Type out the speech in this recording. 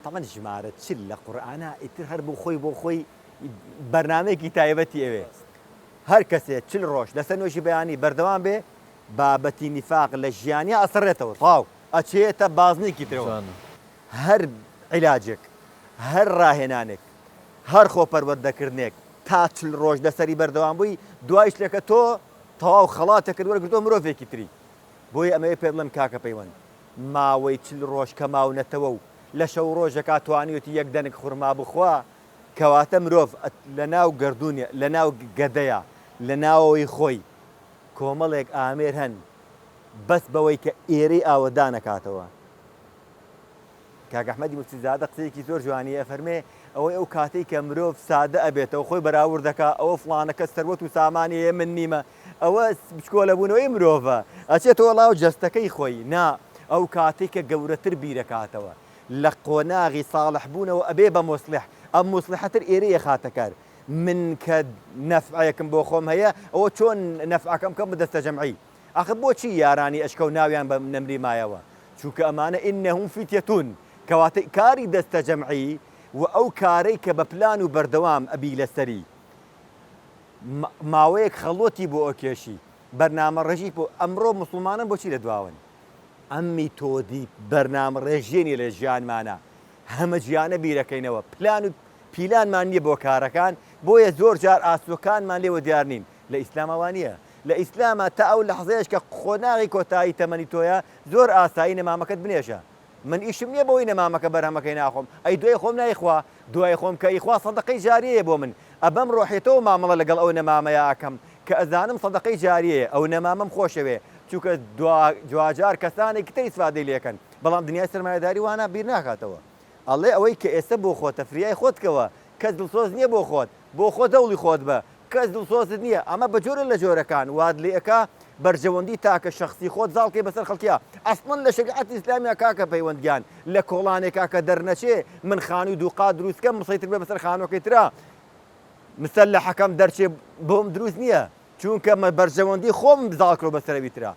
تەبعەن ژمارە 40 لە قورئانا ئیتر هەر بۆ خۆی بۆ خۆی بەرنامەیەکی تایبەتی ئەوێ. هەر کەسێ 40 ڕۆژ لەسەر نوێژی بەیانی بەردەوام بێ بابەتی نیفاق لە ژیانیا ئەسڕێتەوە تەواو ئەچێتە بازنەیەکی ترەوە. جوانە. هەر عیلاجێک، هەر ڕاهێنانێک، هەر خۆ پەروەردەکردنێک تا 40 ڕۆژ لەسەری بەردەوام بووی دوای شتێکە تۆ تەواو خەڵاتێکت وەرگرتووە مرۆڤێکی تری. بۆیە ئەمەوێ پێت بڵێم کاکە پەیوەند ماوەی 40 ڕۆژ کە ماونەتەوە و لە شەو ڕۆژێکا توانیوێتی یەک دەنک خورما بخوا کەواتە مرۆڤ لە ناو گەردوونێ لە ناو گەدەیا لە ناوەوەی خۆی کۆمەڵێک ئامێر هەن بەس بەوەی کە ئێرەی ئاوەدان ئەکاتەوە. کاک ئەحمەدی موفتیزادە قسەیەکی زۆر جوانی ئەفەرمێ ئەوەی ئەو کاتەی کە مرۆڤ سادە ئەبێتەوە خۆی بەراورد دەکا ئەوە فڵانە کەس سەروەت و سامانی هەیە من نیمە ئەوە بچکۆلەبوونەوەی مرۆڤە ئەچێتەوە ڵاو جەستەکەی خۆی نا ئەو کاتەی کە گەورەتر بیرەکاتەوە لە قۆناغی ساڵح بوونەوە ئەبێ بە موسڵح ئەم موسڵحەتر ئێرەی ئەخاتە کار من کە نەفعێکم بۆ خۆم هەیە ئەوە چۆن نەفعەکەم کەم بە دەستەجەمعی ئاخر بۆچی یارانی ئەشکەوت ناویان بە نەمری مایەوە؟ چونکە ئەمانە انهم فتیە کەواتە کاری دەستەجەمعی و ئەو کارەی کە بە پلان و بەردەوام ئەبی لەسەری ماوەیەک خەڵوەتی بۆ ئەکێشی بەرنامەڕێژی بۆ ئەمڕۆ موسڵمانان بۆچی لە دواون؟ ئەم میتۆدی بەرنامەڕێژیە نیە لە ژیانمانا هەمەجیانە بیرەکەینەوە پلان و پیلانمان نیە بۆ کارەکان بۆیە زۆر جار ئاسۆکانمان لێوە دیار نین لە ئیسلاما وانیە لە ئیسلاما تا ئەو لەحزەیەش کە قۆناغی کۆتایی تەمەنی تۆیە زۆر ئاسایی نەمامەکەت بنێژە من ئیشم نیە بەوەی نەمامەکە بەرهەمەکەی ناخۆم ئەی دوای خۆم نایخوا دوای خۆم کە ئیخوا سەدەقەی جاریەیە بۆ من ئەبەم ڕۆحیەتەوە مامەڵە لەگەڵ ئەو نەمامەیا ئەکەم کە ئەزانم سەدەقەی جاریەیە ئەو نەمامەم خۆشەوێ چونکە دواجار کەسانێکی تر ئیسفادەی لێکەن بەڵام دنیای سەرمایەداری وانا بیر ناکاتەوە ئەڵێ ئەوەی کە ئێستا بۆ خۆتە فریای خۆت کەوە کەس دڵسۆز نیە بۆ خۆت بۆ خۆت هەوڵی خۆت بە کەس دڵسۆزت نیە ئەمە بە جۆرێ لە جۆرەکان وات لێ ئەکا بەرژەوەندی تاکە شەخسی خۆت زاڵ کەی بەسەر خەڵکیا ئەسڵەن لە شەریعەتی ئیسلامیا کاکە پەیوەند گیان لە کۆڵانێکا کە دەرنەچێ من خانوی دووقات دروست کەم مسەیتر بێ بەسەر خانوەکەی ترا مسەلەحەکەم دەرچێ بۆم دروست نیە چونکە مە بەرژەوەندی خۆم زاڵ کرۆ بەسەر ئەوی ترا.